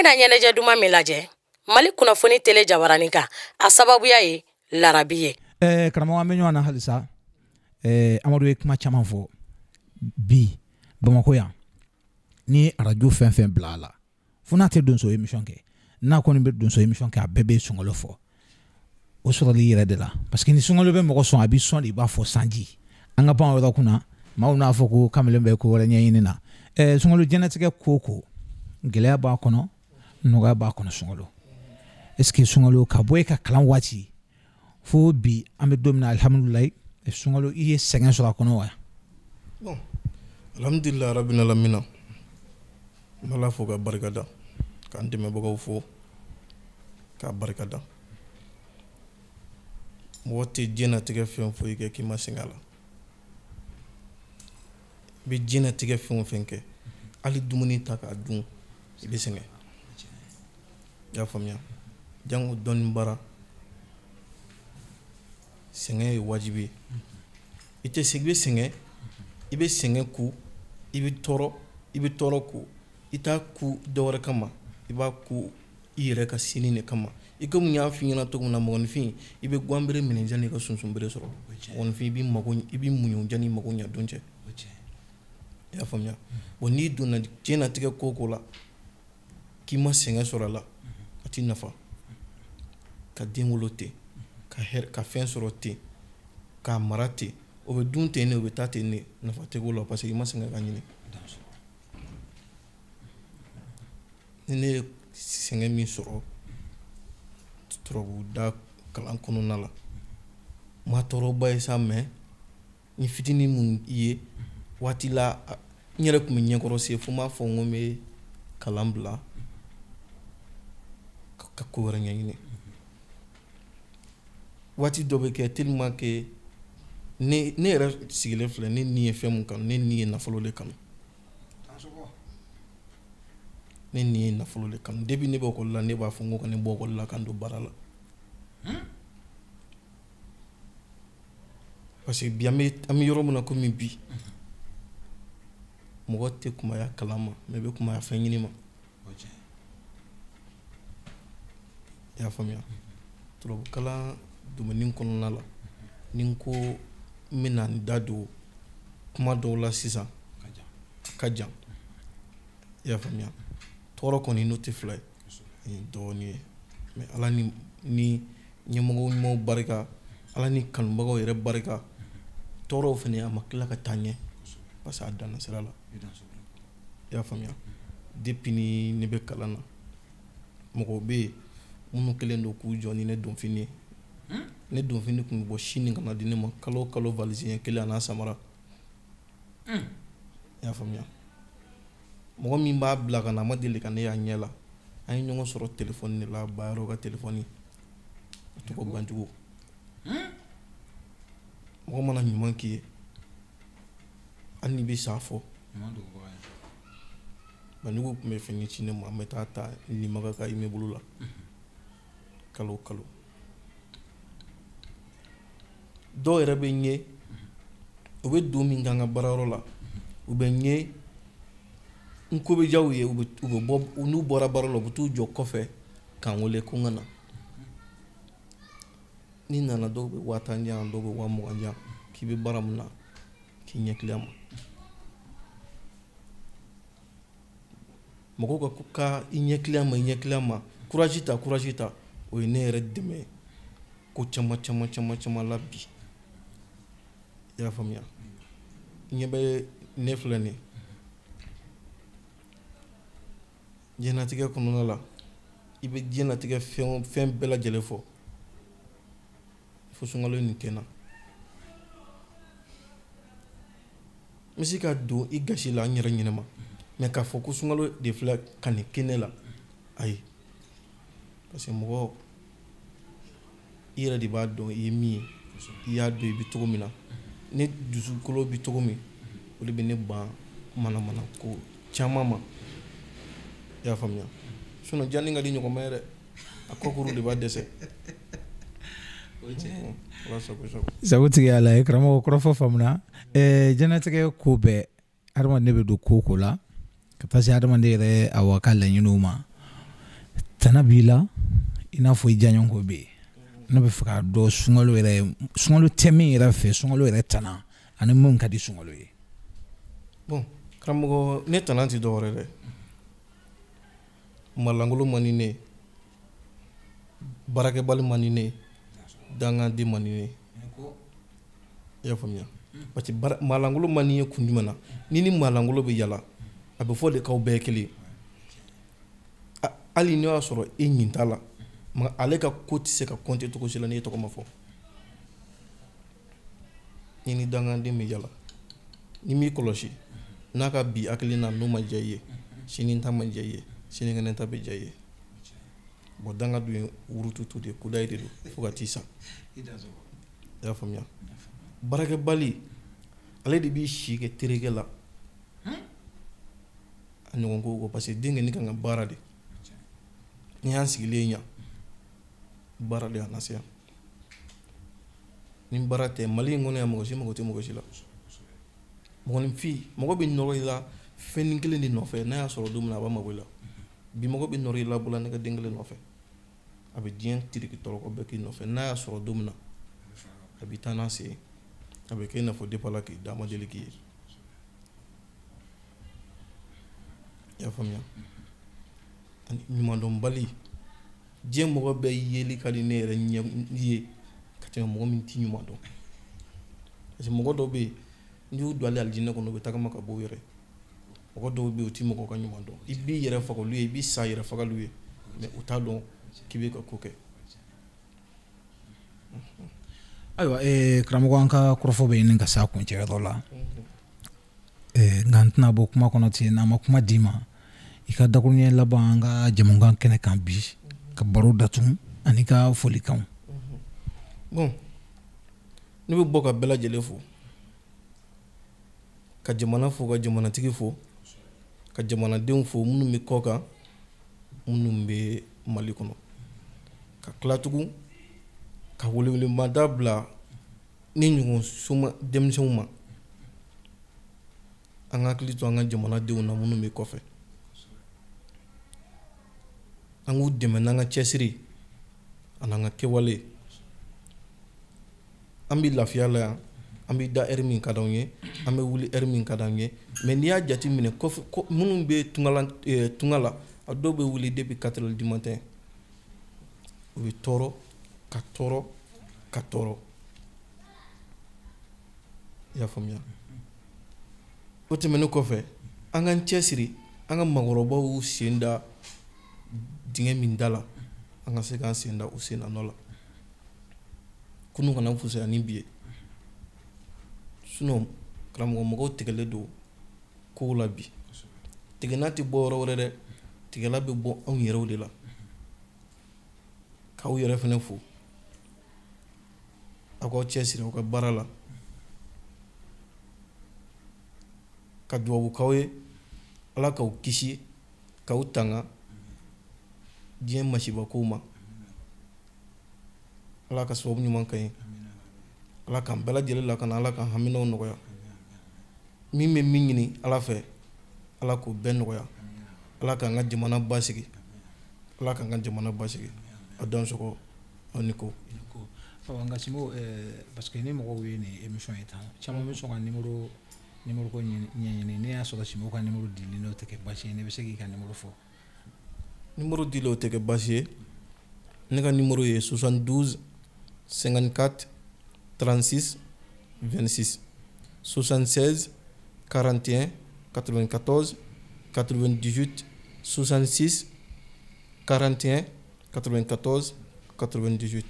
bɛna ɲɛnajɛ duman min lajɛ Mali kunnafoni tele jabaranin kan, a sababuya ye larabi ye. Karamɔgɔ, an bɛ ɲɔgɔn na halisa. Amadu ye kuma caman fɔ bi Bamakɔ yan. Ni arajo fɛn fɛn bila a la, fo n'a tɛ donso émission kɛ, n'a kɔni bɛ donso émission kɛ, a bɛɛ bɛ sunkalo fɔ. O sɔrɔli yɛrɛ de la, parce que ni sunkalo bɛ mɔgɔ sɔn, a b'i sɔn de, i b'a fɔ sanji. An ka ban o yɔrɔ kunna, maaw n'a fɔ ko kamalen bɛ ko wɛrɛ ɲɛɲini na. Sunkalo, diɲɛlatigɛ ko ko gɛlɛya b'a kɔnɔ, nɔgɔya b'a kɔnɔ. Sunkalo, est ce que sunkalo ka bɔ e ka kalan waati fo bi, an bɛ don min na, alihamudulilayi, sunkalo, i ye sɛgɛn sɔrɔ a kɔnɔ wa? Bon, alhamdulilayi rabbil alamina, n b'Ala fo ka barika da, k'an dɛmɛbagaw fo k'a barika da. Mɔgɔ tɛ diɲɛnatigɛ fɛn foyi kɛ k'i ma sɛgɛn a la. I bɛ diɲɛnatigɛ fɛn o fɛn kɛ, hali dumuni ta k'a dun, i bɛ sɛgɛn. I y'a faamuya? Jango dɔnni baara, sɛgɛn ye wajibi ye. I tɛ se, i bɛ sɛgɛn, i bɛ sɛgɛn ku, i bɛ tɔɔrɔ, i bɛ tɔɔrɔ ku. I t'a ku dɔwɛrɛ kama, i b'a ku i yɛrɛ ka sini de kama. I komi n y'a f'i ɲɛna cogo min na, mɔgɔninfin, i bɛ gwanbere minɛ janni i ka sunsunbere sɔrɔ. Mɔgɔninfin, i b'i mago, i b'i muɲu janni i mago ɲɛ don cɛ. I y'a faamuya? Bon, n'i donna diɲɛnatigɛ ko o ko la k'i ma sɛgɛn sɔrɔ a la, a t'i nafa. Ka den wolo ten, ka hɛrɛ, ka fɛn sɔrɔ ten, k'a mara ten, o bɛ dun ten ne, o bɛ taa ten ne, nafa tɛ k'o la, parce que i ma sɛgɛn ka ɲini. Ni ne ye sɛgɛn min sɔrɔ turabu da kalan kɔnɔna la, n ma tɔɔrɔba ye sa, mais n fitinin mun ye waati la, n yɛrɛ tun bɛ ɲɛkɔrɔ se fo n b'a fɔ n ko n bɛ kalan bila ka ko wɛrɛ ɲɛɲini. Waati dɔ bɛ kɛ tellement que ne yɛrɛ sigilen filɛ, ne ni ye fɛn mun kanu, ne ni ye nafolo de kanu. Ne ni ye nafolo de kanu. Depuis ne bɛ ekɔli la, ne b'a fɔ n ko ka ne bɔ ekɔli la ka n don baara la. Parce que bi an bɛ yɔrɔ min na komi bi, mɔgɔ tɛ kunbaya kalan ma, mais i bɛ kunbaya fɛn ɲini ma. I y'a faamuya? Turabukalan domaine kɔnɔna la, ni n ko n bɛna n da don kuma dɔw la sisan, a ka jan. I y'a faamuya? Tɔɔrɔ kɔni n'o tɛ fila ye dɔɔnin ye, mais Ala ni ɲɛmɔgɔ ɲumanw barika, Ala ni kanubagaw yɛrɛ barika, tɔɔrɔw fana a ma tila ka taa ɲɛ, parce que a danna sira la. I y'a faamuya? Depuis ni ne bɛ kalan na, mɔgɔw bɛ yen minnu kɛlen don k'u jɔ ni ne donfini ye. Ne donfini tun bɛ bɔ Chine ka na di ne ma kalo o kalo, valise ɲɛ kelen a n'a samara. I y'a faamuya? Mɔgɔ min b'a bila ka na, a ma deli ka ne y'a ɲɛ la. An ye ɲɔgɔn sɔrɔ telefɔni de la, Bayɔrɔ ka telefɔni, a tɔgɔ Banjugu. Mɔgɔ mana ɲuman k'i ye, hali n'i bɛ sa fɔ. Banjugu tun bɛ fɛn ci ne ma, an bɛ taa ta Limaga ka immeuble la kalo o kalo. Dɔw yɛrɛ bɛ n ye, u bɛ don min kɛ an ka baarayɔrɔ la, u bɛ n ye, n ko bɛ diya u ye, u bɛ bɔ, n'u bɔra baara la, u bɛ t'u jɔ kɔfɛ k'an wele ko n ka na. N'i nana, dɔw bɛ 50 000 di yan, dɔw bɛ 20 000 di yan, k'i bɛ baara min na, k'i ɲɛ tilen a ma. Mɔgɔw ka ko ka i ɲɛ tilen a ma, i ɲɛ tilen a ma, courage ta, courage ta, o ye ne yɛrɛ dɛmɛ ko caman caman caman caman la bi. I y'a faamuya? I ɲɛ bɛ ne filɛ nin ye diɲɛlatigɛ kɔnɔna la, i bɛ diɲɛlatigɛ fɛn fɛn bɛɛ lajɛlen fɔ fo sunkalo nin tɛ n na. N bɛ se ka don i gasi la n yɛrɛ ɲɛnama, mais k'a fɔ ko sunkalo de filɛ ka nin kɛ ne la, ayi. Parce que mɔgɔ i yɛrɛ de b'a dɔn i ye min ye, i y'a dɔn i bɛ cogo min na. Ne dusukolo bɛ cogo min, o de bɛ ne ban manamana ko caman ma. I y'a faamuya? Sinon diyanin ka di ɲɔgɔn ma yɛrɛ, a kɔkuru de b'a dɛsɛ. Ala sago sago. Sago tigi ala ye. Karamɔgɔ, kɔrɔfɔ faamuna. Diɲɛlatigɛ ko bɛɛ, adamaden bɛ don ko o ko la ka taa se adamaden yɛrɛ awa ka laɲiniw ma. Tana b'i la i n'a fɔ i diyaɲɔgɔnko bɛ yen. Ne bɛ fɛ k'a dɔn sunkalo yɛrɛ, sunkalo tɛ min yɛrɛ fɛ, sunkalo yɛrɛ tana ani mun ka di sunkalo ye. Bon karamɔgɔ, ne tana tɛ dɔwɛrɛ dɛ, malangolo man di ne ye, baarakɛbali man di ne ye, dangaden man di ne ye. I y'a faamuya? Parce que malangolo man di ye kun jumɛn na? Ni malangolo bɛ yala, a bɛ fɔ de k'aw bɛɛ ye kelen. Hali n'o y'a sɔrɔ e ɲin t'a la, ale ka ko tɛ se ka compter cogo si la n'i tɔgɔ ma fɔ. Ni dangaden bɛ yala, ni m'i kɔlɔsi, n'a ka bi hakilina n'o ma diya i ye, sini ta ma diya i ye, sinikɛnɛ ta bɛ diya i ye. Bon danga dun ye wurututu de ye, kudayi de don fo ka t'i sa. I y'a faamuya? Baarakɛbali, ale de b'i si kɛ terikɛ la a ɲɔgɔn ko parce que denkɛ kan ka baara de. N'i y'an sigilen yan, baara de y'an lase yan. Ni baara tɛ Mali in kɔnɔ yan, mɔgɔ si mago tɛ mɔgɔ si la. Mɔgɔninfin, mɔgɔ bɛ nɔrɔ i la fɛnnin kelen de nɔfɛ, n'a y'a sɔrɔ don min na a b'a mago i la. Bi mɔgɔ bɛ nɔrɔ i la bolola nɛgɛ den kelen nɔfɛ, a bɛ diɲɛ tiriki tɔrɔkɔ bɛɛ k'i nɔfɛ. N'a y'a sɔrɔ don min na a bɛ taa n'a sen ye, a bɛ kɛ i n'a fɔ depuis Ala k'i da ma deli k'i ye. I y'a faamuya? Ani ɲumandɔnbali, diɲɛ mɔgɔ bɛɛ yeli ka di ne yɛrɛ ɲɛ ye ka tɛmɛ mɔgɔ min t'i ɲuman dɔn. Parce que mɔgɔ dɔw bɛ yen, n'i y'u don ale alijinɛ kɔnɔ, u bɛ tagama ka bɔ u yɛrɛ. Mɔgɔ dɔw bɛ yen, u tɛ mɔgɔ ka ɲuman dɔn. I b'i yɛrɛ faga olu ye, i b'i sa yɛrɛ faga olu ye, mais u t'a dɔn k'i bɛ ka ko kɛ. Ayiwa karamɔgɔ, an ka kɔrɔfɔ bɛ ɲini ka s'a kuncɛyɔrɔ la. Nka n tɛna bɔ kuma kɔnɔ ten, n'an ma kuma d'i ma, i ka dakuruɲɛ laban an ka jamukan kɛnɛ kan bi, ka baro datugu ani ka folikanw. Bon, ne bɛ bɔ ka bɛɛ lajɛlen fo, ka jamana fo, ka jamanatigi fo, ka jamanadenw fo minnu bɛ kɔ kan, minnu bɛ Mali kɔnɔ, ka tila tugun ka welewelemada bila ni ɲɔgɔn soma denmisɛnw ma. An ka hakili to an ka jamanadenw na minnu bɛ kɔfɛ, an k'u dɛmɛ n'an ka cɛsiri ani an ka kɛwale. An bɛ lafiya la yan, an bɛ da heure min ka d'anw ye, an bɛ wuli heure min ka d'anw ye. Mais n'i y'a jateminɛ kɔfɛ, minnu bɛ tunga la, a dɔw bɛ wuli depuis 4 heures du matin, u bɛ tɔɔrɔ ka tɔɔrɔ ka tɔɔrɔ. I y'a faamuya? O tɛmɛnen kɔfɛ, an k'an cɛsiri, an ka maakɔrɔbaw sen da dingɛ min da la, an ka se k'an sen da u sen na nɔ la. Kunun kana fisaya ni bi ye. Sinon karamɔgɔ, mɔgɔw tigɛlen don kow la bi. Tigɛna tɛ bɔ yɔrɔ wɛrɛ dɛ, tigɛla bɛ bɔ anw yɛrɛw de la. K'aw yɛrɛ fana fo, aw k'aw cɛsiri aw ka baara la, ka duwawu k'aw ye, Ala k'aw kisi, k'aw tanga diɲɛ masibakow ma. Ala ka sababu ɲuman k'an ye, Ala k'an bɛɛ lajɛlen lakana, Ala k'an haminaw nɔgɔya. Min bɛ min ɲini Ala fɛ, Ala k'o bɛɛ nɔgɔya. Ala k'an ka jamana basigi, Ala k'an ka jamana basigi. A dansɔgɔ, aw ni ko. Nka Sinbo, parce que ni mɔgɔw ye nin émission ye tan, caman bɛ sɔn ka numéro ko ɲɛɲini. Ne y'a sɔrɔ Sinbo ka numéro dili n'o tɛ kɛ baasi ye, ne bɛ se k'i ka numéro fɔ. Numéro dili o tɛ kɛ baasi ye. Ne ka numéro ye 72 54 36 26, 76 41 94 98, 66 41 94 98.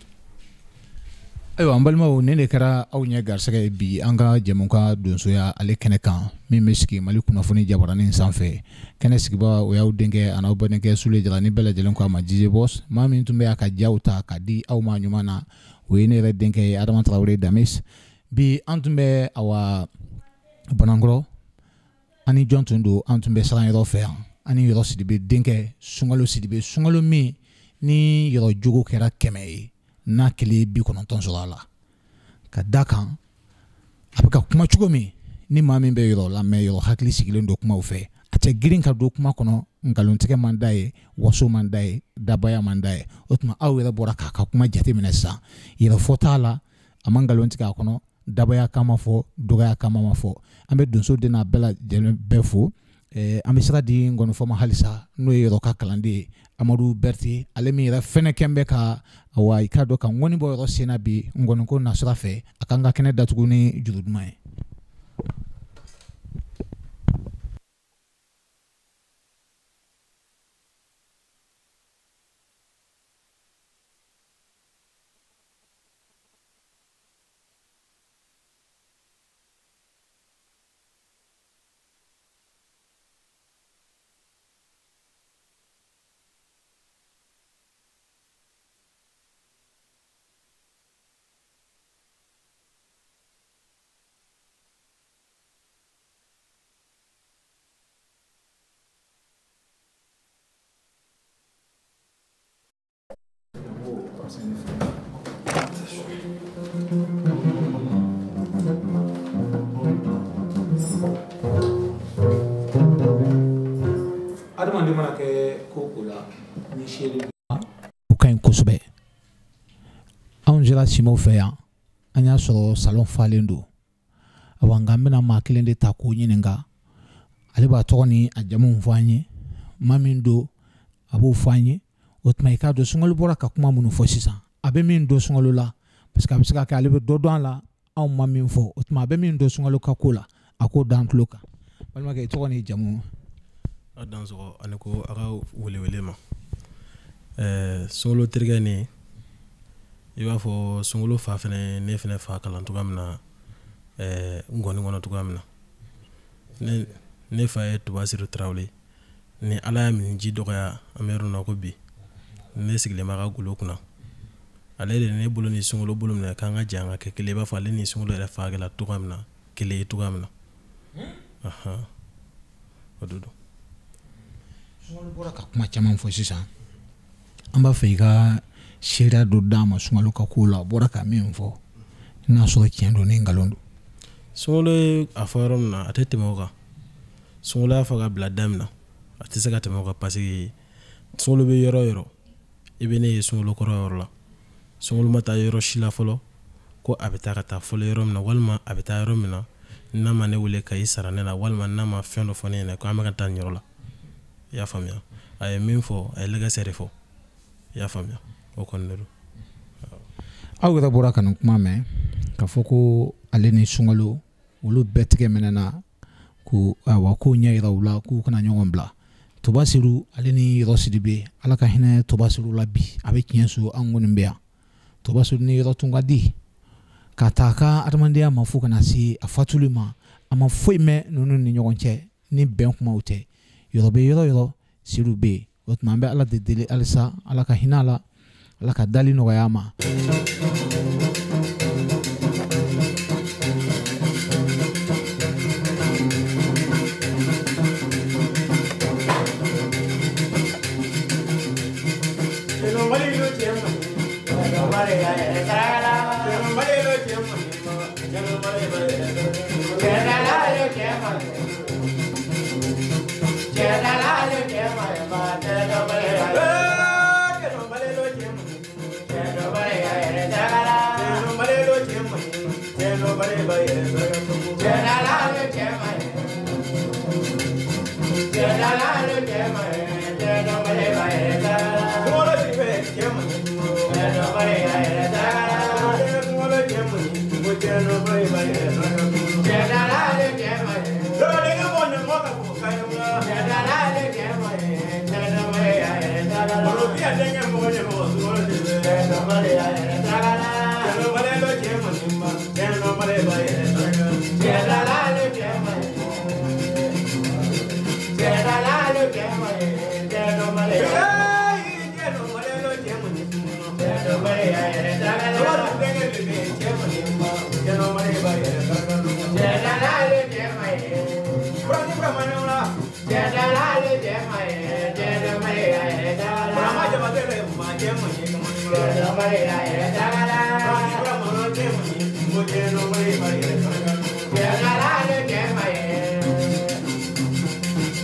Ayiwa an balimaw, nin de kɛra aw ɲɛ garisɛgɛ ye bi an ka jɛmukan donsoya ale kɛnɛ kan, min bɛ sigi Mali kunnafoni jabaranin sanfɛ. Kɛnɛ sigibaga o y'aw denkɛ an'aw badenkɛ Sule Jara, ni bɛɛ lajɛlen ko a ma DJ Boss. Maa min tun bɛ a ka jaw ta ka di aw ma ɲuman na, o ye ne yɛrɛ denkɛ ye Adama Tarawele Damis. Bi an tun bɛ awa Banankɔrɔ, ani jɔn tun don, an tun bɛ Saranyɔrɔ fɛ yan, ani Yɔrɔ Sidibe denkɛ Sunkalo Sidibe, Sunkalo min ni yɔrɔ jogo kɛra 100 ye, n'a kelen 90 sɔrɔ a la. Ka da kan a bɛ ka kuma cogo min, ni maa min bɛ yɔrɔ la mɛ yɔrɔ hakili sigilen don kumaw fɛ, a tɛ girin ka don kuma kɔnɔ, nkalontigɛ man d'a ye, waso man d'a ye, dabaya man d'a ye. O tuma aw yɛrɛ bɔra k'a ka kuma jateminɛ sisan, yɛrɛfɔ t'a la, a ma nkalon tigɛ a kɔnɔ, dabaya kama fɔ, dɔgɔya kama ma fɔ. An bɛ donso den n'a bɛɛ lajɛlen bɛɛ fo. An bɛ sira di ngɔnifɔ ma halisa, n'o ye Yɔrɔ ka kalanden ye, Amadu Berete, ale min yɛrɛ fɛnɛ kɛn bɛ ka awa i k'a dɔn ka ŋɔni bɔ yɔrɔ sen na bi ngɔniko nasira fɛ, a k'an ka kɛnɛ datugu ni juru duman ye. Adamaden mana kɛ ko ko la ni seere o ka ɲi kosɛbɛ. Anw sera Simaw fɛ yan, an y'a sɔrɔ salon falen don. Awa nka n bɛna maa kelen de ta k'o ɲininka, ale b'a tɔgɔ ni a jamu fɔ an ye, maa min don a b'o fɔ an ye. O tuma i k'a dɔn Sunkalo bɔra ka kuma minnu fɔ sisan, a bɛ min dɔn Sunkalo la, parce que a bɛ se ka kɛ ale bɛ dɔ dɔn a la anw ma min fɔ. O tuma a bɛ min dɔn Sunkalo ka ko la, a k'o d'an tulo kan. Balimakɛ, i tɔgɔ n'i jamu? A dansɔgɔ ani ko a ka welewele ma. Sunkalo terikɛ ni i b'a fɔ Sunkalo fa fɛnɛ ne fɛnɛ fa kalan cogoya min na, ngɔni kɔnɔ cogoya min na. Ne fa ye Tubasiru Tarawele. Ni Ala y'a min ji dɔgɔya, an bɛ yɔrɔ min na ko bi, ne sigilen b'a ka golo kunna. Ale de ne bolo ni Sunkalo bolo minɛ k'an ka jɛ an ka kɛ kelen, i b'a fɔ ale ni Sunkalo yɛrɛ fa kɛla cogoya min na, kelen ye cogoya min na. O de don. Sunkalo bɔra ka kuma caman fɔ sisan, an b'a fɛ i ka seereya dɔ d'an ma Sunkalo ka ko la. A bɔra ka min fɔ, n'a sɔrɔ tiɲɛ don ni nkalon don. Sunkalo ye a fɔ yɔrɔ min na, a tɛ tɛmɛ o kan. Sunkalo y'a fɔ ka bila da min na, a tɛ se ka tɛmɛ o kan, parce que Sunkalo bɛ yɔrɔ o yɔrɔ, i bɛ ne ye Sunkalo kɔrɔ yɔrɔ la. Sunkalo ma taa yɔrɔ si la fɔlɔ ko a bɛ taa ka taa fɔlɔ yɔrɔ min na, walima a bɛ taa yɔrɔ min na n'a ma ne wele ka i sara ne la, walima n'a ma fɛn dɔ fɔ ne ɲɛna ko an bɛ ka taa nin yɔrɔ la. I y'a faamuya? A ye min fɔ, a ye lɛgɛsɛ de fɔ. I y'a faamuya? O kɔni de don. Aw yɛrɛ bɔra ka nin kuma mɛn k'a fɔ ko ale ni Sunkalo olu bɛɛ tigɛ minɛna ko awa k'o ɲɛ yira u la k'u kana ɲɔgɔn bila. Tubasiru ale ni Yɔrɔ Sidibe, Ala ka hinɛ Tubasiru la bi, a bɛ tiɲɛ so, an kɔni bɛ yan. Tubasiru ni Yɔrɔ tun ka di ka taa a ka adamadenya ma fo ka na se a fatuli ma, a ma foyi mɛn ninnu ni ɲɔgɔn cɛ ni bɛn kumaw tɛ. Yɔrɔ bɛ yɔrɔ yɔrɔ, Seru bɛ yen. O tuma an bɛ Ala de deli halisa, Ala ka hinɛ a la, Ala ka dali nɔgɔya a ma.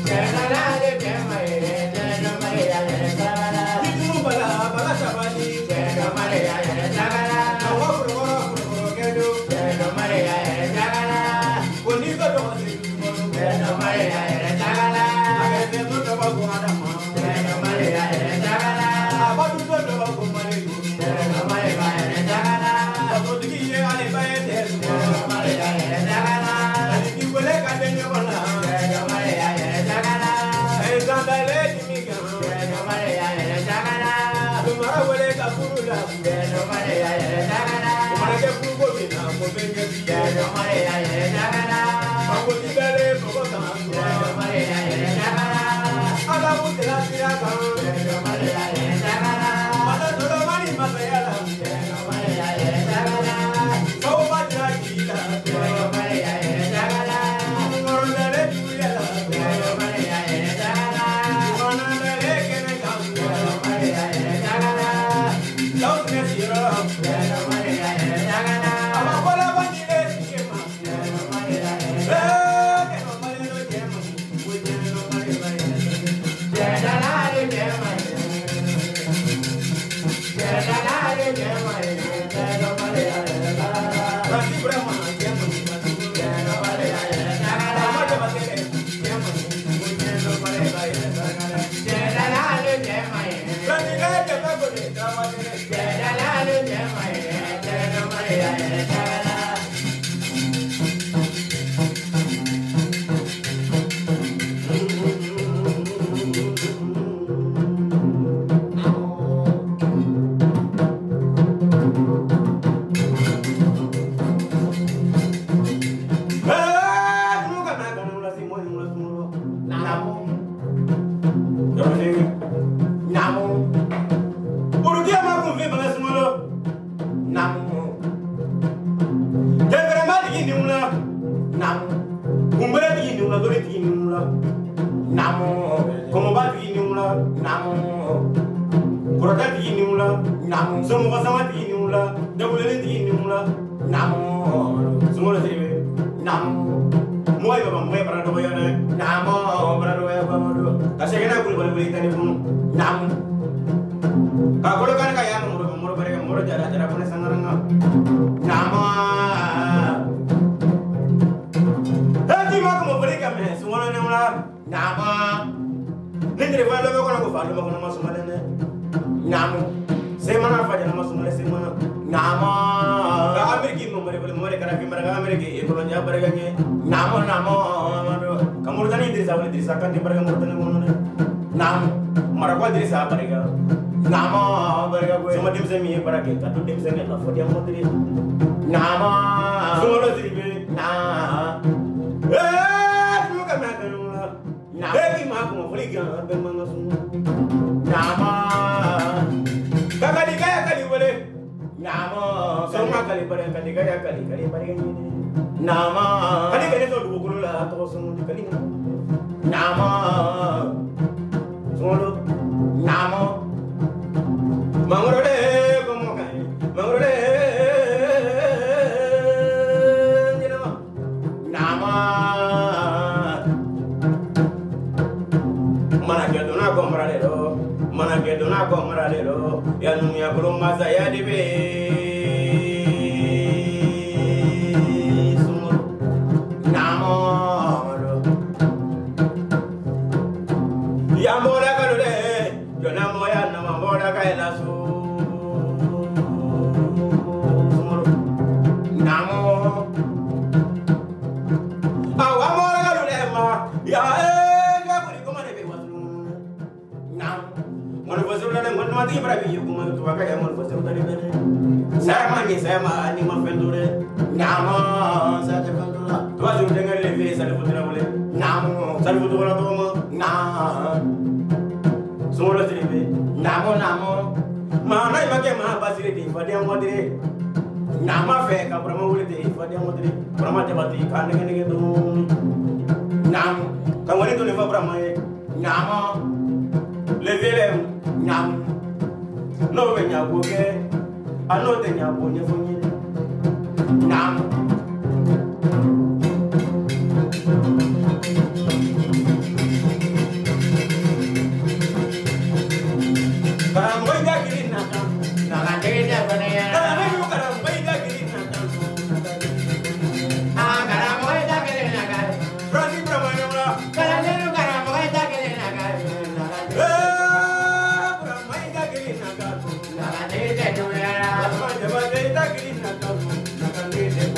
Yeah.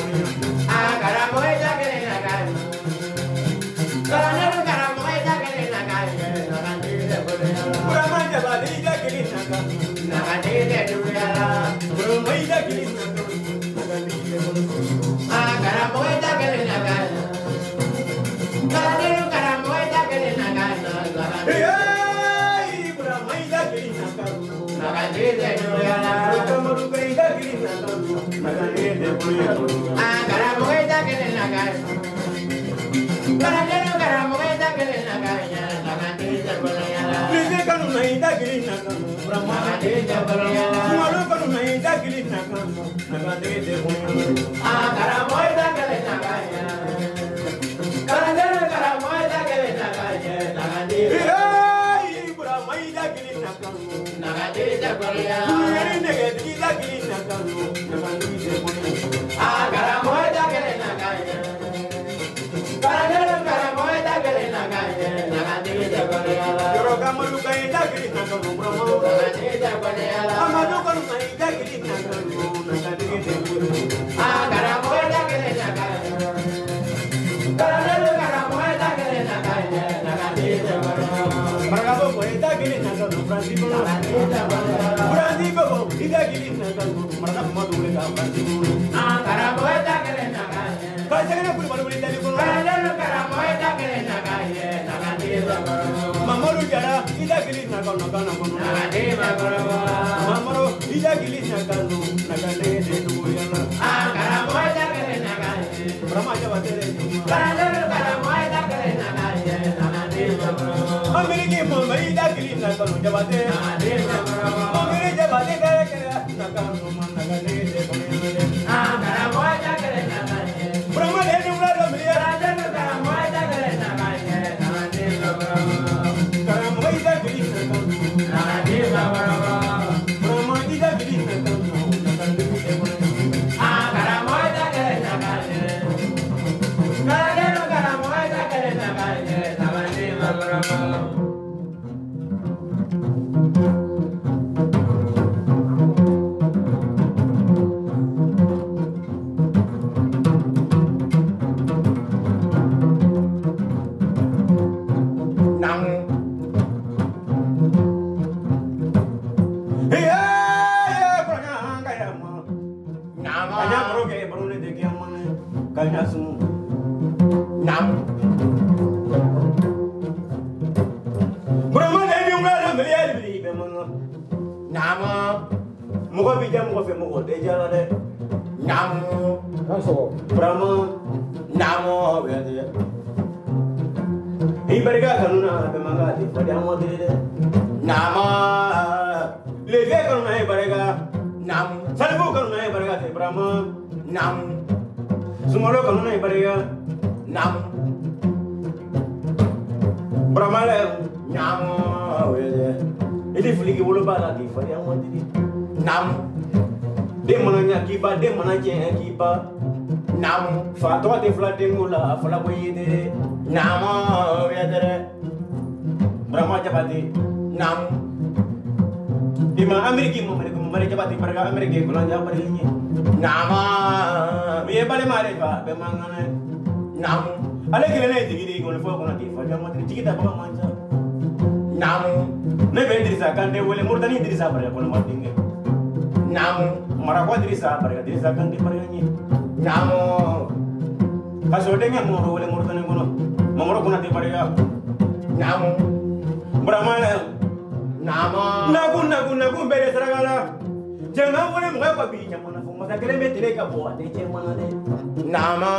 Thank you. Karamɔgɔ i da kelen na ka ɲɛ. Kalanden karamɔgɔ i da kelen na ka ɲɛ. Nakantigi tɛ kɔnɔya la. Lise kanu na i da kelen na kanu. Nakantigi tɛ kɔnɔya la. Sumalo kanu na i da kelen na kanu. Nakantigi tɛ kɔnɔya la. Karamɔgɔ i da kelen na ka ɲɛ. Kalanden karamɔgɔ i da kelen na ka ɲɛ. Nakantigi tɛ. Ee Burama i da kelen na kanu. Nakantigi tɛ kɔnɔya la. Kuluyɛri nɛgɛtigi da kelen na kanu. Nakantigi tɛ kɔnɔya la. Karamɔgɔ i da kelen na ka ɲɛ. Kalanden karamɔgɔ i da kelen na ka ɲɛ. Nakantigi tɛ kɔnɔya la. Yɔrɔ Amadu ka i da kelen na kanu Burama. Nakantigi tɛ kɔnɔya la. Amadu kanu na i da kelen na kanu. Nakantigi tɛ kɔnɔya la. Karamɔgɔ i da kelen na ka ɲɛ. Kalanden karamɔgɔ i da kelen na ka ɲɛ. Nakantigi tɛ kɔnɔya la. Marakabogo i da kelen na kanu Faransi kɔnɔ. Nakantigi tɛ kɔnɔya la. Faransi bogo i da kelen na kanu. Maraka kuma dɔw le ka Faransi kɔnɔ. Karamɔgɔ i da kelen na ka ɲɛ. Ka sɛgɛnɛ kulubali wuli dali kɔnɔ. Kalanden karamɔgɔ i da kelen na ka ɲɛ. Nakantigi tɛ kɔnɔya la. Mamadu Jara i da kelen na kanu Gana kɔnɔ. Nakantigi tɛ kɔnɔya la. Mamadu i da kelen na kanu. Nakantigi tɛ dɔgɔya la. Karamɔgɔ i da kelen na ka ɲɛ. Burama Jabatɛ ɲuman. Kalanden karamɔgɔ i da kelen na ka ɲɛ. Nakantigi tɛ kɔnɔya la. Ameriki mama i da kelen na kanu Jabatɛ. Nakantigi tɛ kɔnɔya la. Amiri Jabatɛ kɛrɛ kɛrɛ na kanu ma nakantigi tɛ kɔnɔya la. Karamɔgɔ i da kelen na ka ɲɛ. Burama de ye wula dɔ miliya. Kalanden karamɔgɔ i da kelen na ka ɲɛ. Nakantigi tɛ kɔnɔya la. Karamɔgɔ i da kelen na kanu. Nakantigi tɛ kɔnɔya la. Burama i da kelen na kanu. Nakantigi tɛ kɔnɔya la. Karamɔgɔ i da kelen na ka ɲɛ. Kalanden karamɔgɔ i da kelen na ka ɲɛ. Nakantigi tɛ kɔnɔya la. Mɔgɔ b'i diya mɔgɔ fɛ mɔgɔ tɛ diya la dɛ. Naamu. Burama. Naamu. I barika kanu na bɛɛ man kan tɛ fadenya ma deli dɛ. Naamu. Lefe kanu na ye barika. Naamu. Salifu kanu na ye barika tɛ Burama. Naamu. Sumaworo kanu na ye barika. Naamu. Burama lɛ. Naamu. I tɛ fili k'i wolo ba la k'i fadenya ma deli. Naamu. Den mana ɲa k'i ba, den mana tiɲɛ k'i ba. Naamu. Fa tɔgɔ tɛ fila denko la, a fɔla ko i ye dɛ. Naamu. Burama Jabate. Naamu. I ma Ameriki Mamari Jabate barika Ameriki kɔnɔja bari ɲɛ. Naamu. U ye balima de fa bɛɛ man kan dɛ. Naamu. Ale kelen ne ye jigi de ye kɔni fɔ kɔnɔ k'i fa jama tigi jigi ta bagan man ca. Naamu. Ne bɛ Dirisa Kante wele Moritani Dirisa barika kɔnɔma denkɛ. Naamu. Marakɔ Dirisa barika Dirisa Kante barika ɲɛ. Naamu. Ka sɔrɔ denkɛ Mamadu wele Moritani kɔnɔ. Mamadu Konate barika. Naamu. Burama lɛ. Naamu. Nakun nakun nakun bɛɛ de saraka la. Cɛnkan wele mɔgɔ ka bi jamana fɔ masa kelen bɛ tile ka bɔ a tɛ cɛ mana dɛ. Naamu.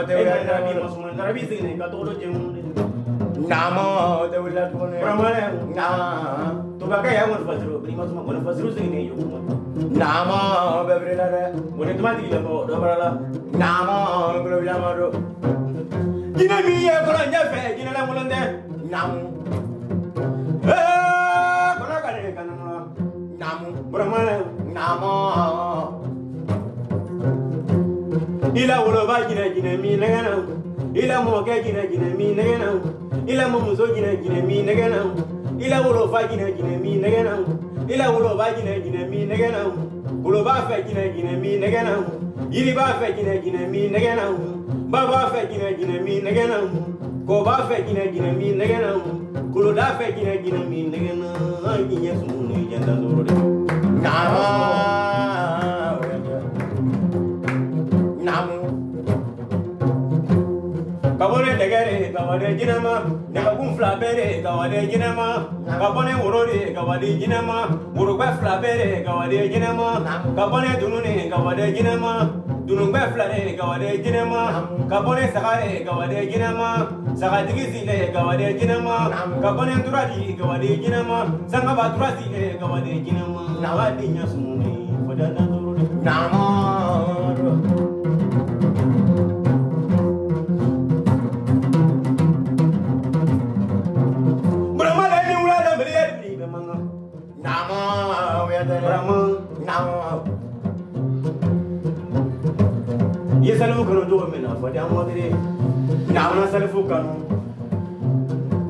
E ma narabi ma suma narabi sigilen ka tɔgɔ dɔ cɛ mun dɛ. Naamu. Tɛ wuli la tuguni. Burama lɛ. Naamu. Tubakɛ y'a ŋɔni fasiru birima suma ŋɔni fasiru sigilen yokuma. Naamu. Bɛɛ biri la dɛ. Ŋɔni tuma tigilamɔgɔ dɔ bara la. Naamu. Kulobilama don. Jinɛ min ye kɔlɔn ɲɛfɛ jinɛ lankolon tɛ. Naamu. Ee kɔlɔn ka di kanu la. Naamu. Burama lɛ. Naamu. I la woloba jinɛ jinɛ min nɛgɛ na. I la mɔkɛ jinɛ jinɛ min nɛgɛ na. I la mɔmuso jinɛ jinɛ min nɛgɛ na. I la wolofa jinɛ jinɛ min nɛgɛ na. I la woloba jinɛ jinɛ min nɛgɛ na. Woloba fɛ jinɛ jinɛ min nɛgɛ na. Yiri b'a fɛ jinɛ jinɛ min nɛgɛ na. Ba b'a fɛ jinɛ jinɛ min nɛgɛ na. Kɔ b'a fɛ jinɛ jinɛ min nɛgɛ na. Koloda fɛ jinɛ jinɛ min nɛgɛ na. Jinɛ sumu ni jɛnda sɔrɔ dɛ. Naamu. Naamu. Ka bɔ ne dɛgɛ de ka wa de jinɛ ma. Nɛgɛkun fila bɛɛ de ka wa de jinɛ ma. Ka bɔ ne woro de ka wa di jinɛ ma. Worobɛ fila bɛɛ de ka wa di jinɛ ma. Ka bɔ ne dunun de ka wa di jinɛ ma. Dunungbɛ fila de gawade jinɛma ka bɔ ne saga de gawade jinɛma sagatigi si de gawade jinɛma ka bɔ ne tura di gawade jinɛma sangaba tura si de gawade jinɛma nawa di ɲɛ sumuni fɔda na toro de Namoro. Burama le ni wula da miliyari bi bɛ mankan. Namo. Burama. Namo. I ye salifu kanu cogo min na fɔdi an mɔdiri na salifu kanu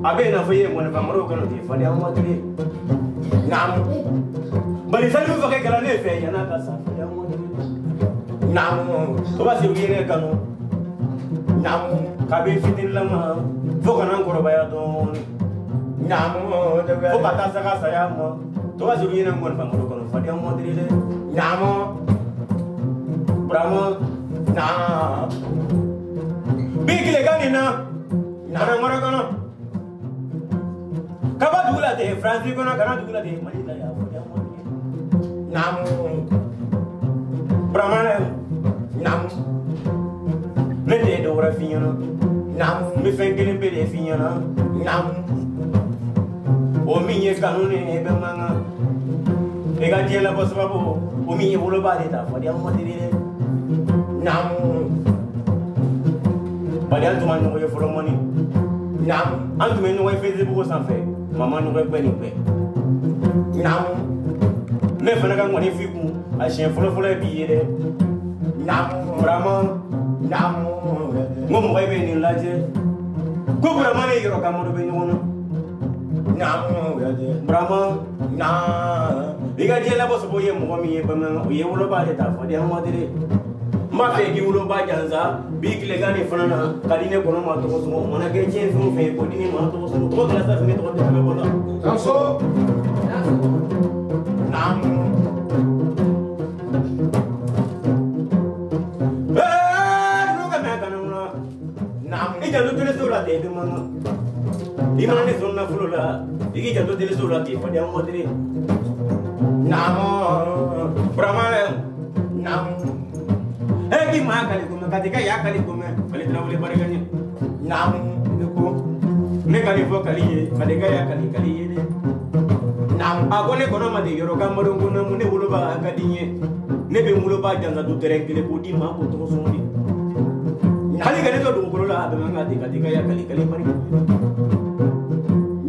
a bɛ i n'a fɔ i ye ŋɔnifamoriw kanu ten fɔdi an mɔdiri Namo. Bari salifu fakɛ kɛra ne fɛ yan'a ka sa fɔdi an mɔdiri Namo. O b'a sɔrɔ i ye ne kanu Namo. Kabi fitinilama fo ka na n kɔrɔbaya dɔɔni Namo. Fo ka taa saga saya ma to b'a sɔrɔ i ye ne ŋɔnifamoriw kanu fɔdi an mɔdiri dɛ Namo. Burama. Na. Bi tilegan nin na ŋɔrɔ kɔnɔ kaba dugu la ten Faransi kɔnɔ kana dugu la ten Mali la yan fɔ yan mɔdi Namo. Burama dɛ. Namo. Ne tɛ dɔ wɛrɛ f'i ɲɛna. Namo. N bɛ fɛn kelen pe de f'i ɲɛna. Namo. O min ye kanu ne ye bɛ mankan i ka diɲɛ labɔ sababu o min ye woloba de ta fɔ yan mɔdi dɛ. Namo. Bari an tun ma ɲɔgɔn ye fɔlɔ mɔni. Namo. An tun bɛ ɲɔgɔn ye Facebook sanfɛ mama ɲɔgɔn ye gbɛ ni gbɛ. Namo. Ne fana ka ŋɔni f'i kun a siɲɛ fɔlɔ-fɔlɔ ye bi ye dɛ. Namo. Burama. Namo. N ko mɔgɔ bɛ nin lajɛ ko Burama ni yɔrɔ kamadu bɛ ɲɔgɔn na. Namo. Burama. Na. I ka diɲɛ labɔ sababu ye mɔgɔ min ye bamanankan o ye woloba de ta fɔ de an mɔdere. N b'a fɛ k'i woloba jansa bi tilegan nin fana na ka di ne kɔnɔ ma tɔgɔ sɔngɔ o mana kɛ diɲɛ fɛn o fɛn ye ko di ne ma tɔgɔ sɔngɔ tɔgɔ kɛra sa fɛn ne tɔgɔ tɛ sɛbɛn bɔ la. Danso. Namo. Ee ninnu ka mɛn kanu na. Namo. I janto teleso la ten i bɛ mankan i mana ne sɔn nafolo la i k'i janto teleso la ten fɔ de an mɔdere. Namo. Burama dɛ. Namo. E k'i maa kali gomɛ ka t'i ka ya kali gomɛ fali tarawele barika ɲɛ. Namo. Ne ko ne ka nin fɔ kali ye ka t'i ka ya kali kali ye dɛ. Namo. A ko ne kɔnɔ ma de yɔrɔ ka maro ko na mun ne woloba a ka di n ye ne bɛ n woloba jansa du tɛrɛn kelen k'o di maa k'o tɔgɔ sɔngɔ di. Hali ka ne to dugukolo la a bɛ man kan ten ka t'i ka ya kali kali barika.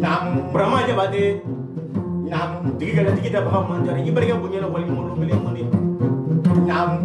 Namo. Burama Jabate. Namo. Tigi kɛlɛ tigi dabaga man jara i barika bonya la wali ɲuman kelen man di. Namo.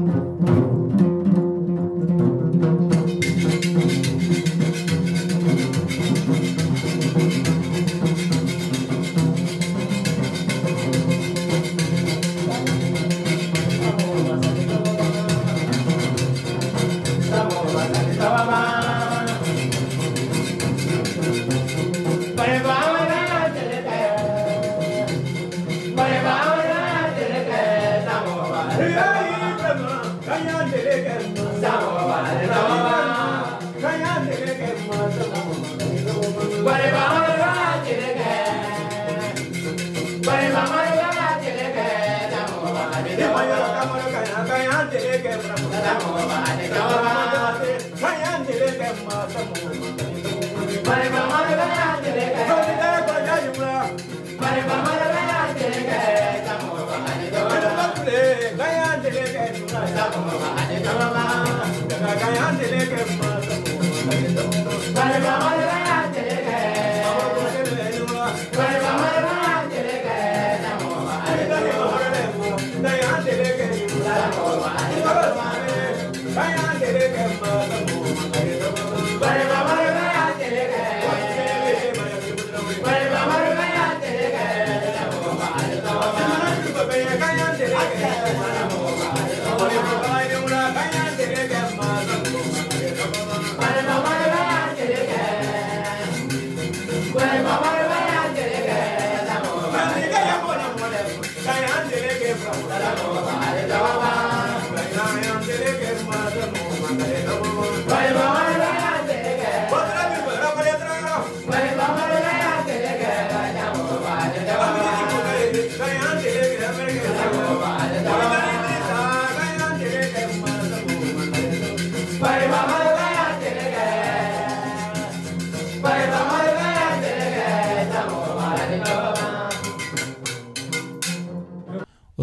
Bye.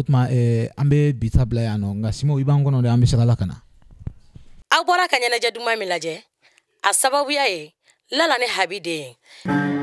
tuma an bɛ bi ta bila yan nɔ, nka Simo, i b'an kɔnɔ dɛ, an bɛ sira la ka na. Aw bɔra ka ɲɛnajɛ duman min lajɛ, a sababuya ye Lala ni Habi den ye.